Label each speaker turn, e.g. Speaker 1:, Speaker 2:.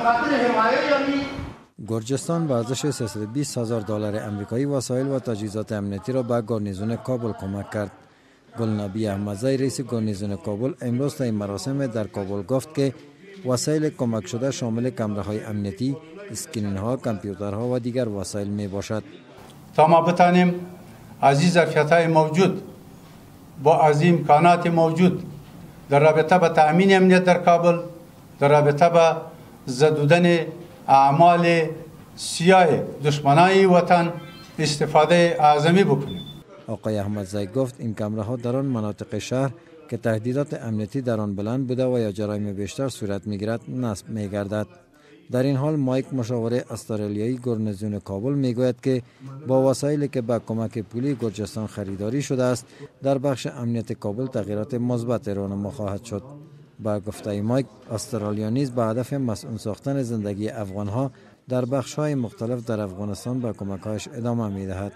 Speaker 1: خاطر حمایه یمی.
Speaker 2: گرجستان به ارزش 320 هزار دلار امریکایی وسایل و تجهیزات امنیتی را به گارنیزون کابل کمک کرد. گلنبی احمدزی، رئیس گارنیزون کابل، امروز در مراسم در کابل گفت که وسایل کمک شده شامل کمره های امنیتی، اسکرین ها، کامپیوترها و دیگر وسایل می باشد.
Speaker 3: تا ما بتانیم از این ظرفیت های موجود با از امکانات موجود در رابطه به تامین امنیت در کابل، در رابطه به زدودن اعمال سیاه دشمنای وطن استفاده اعظمی بکنیم.
Speaker 2: آقای احمدزی گفت این کمره ها در آن مناطق شهر که تهدیدات امنیتی در آن بلند بوده و یا جرایم بیشتر صورت میگیرد نصب میگردد. در این حال مایک، مشاور استرالیایی گارنیزون کابل، میگوید که با وسایلی که به کمک پولی گرجستان خریداری شده است، در بخش امنیت کابل تغییرات مثبت رونما خواهد شد. به گفته مایک، استرالیا نیز به هدف مصون ساختن زندگی افغانها در بخش های مختلف در افغانستان به کمکهایش ادامه می دهد.